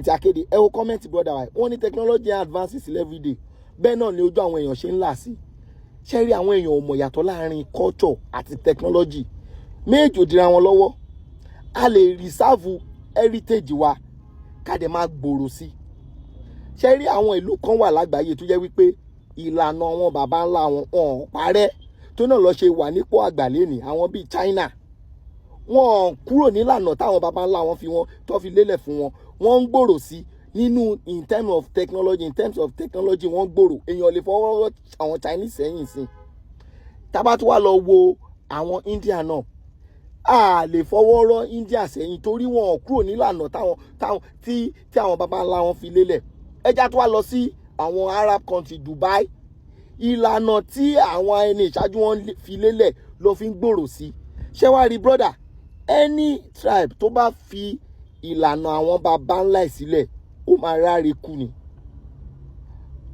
Akéde, ẹ wo comment brother wa. Wọ́n ní technology advances every day, bẹ́ẹ̀ náà ni ojú àwọn èèyàn ṣe ń là sí. Ṣé rí, àwọn èèyàn ò mọ̀ yàtọ̀ láàrin culture àti technology. Méjì ò dira wọn lọ́wọ́. A lè reserve heritage wa, ká dẹ̀ máa gbòòrò sí. Ṣé rí, àwọn ìlú kan wà lágbàáyé tó jẹ́ wípé ìlànà àwọn baba ńlá wọn, wọn ò parẹ́, tó náà lọ ṣe wà nípò àgbà lẹ́nìí. Àwọn bíi China, wọn kúrò nílànà táwọn baba ńlá wọn fi wọn tó fi lélẹ̀ fún wọn. Wọ́n ń gbòòrò sí nínú in terms of technology, wọ́n gbòòrò. Èèyàn lè fọwọ́ rọ́ àwọn Chinese sẹ́yìn sí. Tá bá tún wá lọ wo àwọn India náà, a lè fọwọ́ rọ́ India sẹ́yìn torí wọn ò kúrò nílànà táwọn táwọn tí tí àwọn baba ńlá wọn fi lélẹ̀. Ẹja tó wá lọ sí àwọn Arab country, Dubai, ìlànà tí àwọn ẹni ìṣáájú wọn fi lélẹ̀ ló fi ń gbòòrò sí. Ṣé wàá rí, brother, any tribe tó bá fi ìlànà àwọn baba ńlá ẹ̀ sílẹ̀, ó máa ráre kú ni.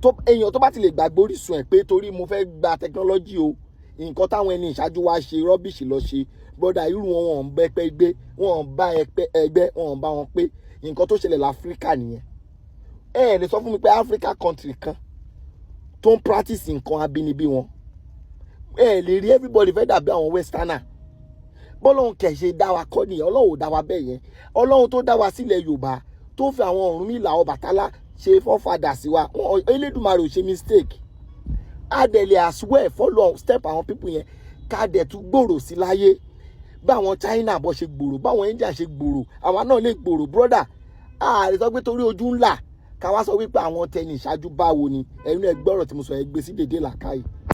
Tó èèyàn tó bá ti lè gbàgbé orísun ẹ̀ pé torí mo fẹ́ gba technology o, nǹkan táwọn ẹni ìṣáájú wa ṣe, rubbish lọ ṣe. Brother, irú wọn, wọn ń bẹ pẹ́ gbé, wọn ń bá ẹgbẹ́, wọn ń bá wọn pé. Nǹkan tó ṣẹlẹ̀ láfíríkà nìyẹn. Ẹ ẹ lè sọ fún mi pé Africa country kan tó ń practice nǹkan abínibí wọn, ẹ lè rí. Everybody fẹ́ dàbí àwọn westerner. Bọ́lọ́run kẹ̀ ṣe dá wa kọ́ nìyẹn. Ọlọ́run ò dá wa bẹ́ẹ̀ yẹn. Ọlọ́run tó dá wa sílẹ̀ Yorùbá, tó fi àwọn Ọ̀rúnmìlà, Ọbàtálá ṣe forefather sí wa, Elédùmarè ò ṣe mistake. A dẹ̀ lè as well follow step àwọn people yẹn, ká dẹ̀ tún gbòòrò sí láyé. Báwọn China bọ́ ṣe gbòòrò, báwọn India ṣe gbòòrò, àwa náà lè gbòòrò. Brother, a lè sọ pé torí ojú ńlá, ká wá sọ wípé àwọn tẹni ìṣáájú báwo ni. Ẹ̀yin ẹ gbọ́rọ̀ tí mo sọ, ẹ gbé sí dèdè làkàyè.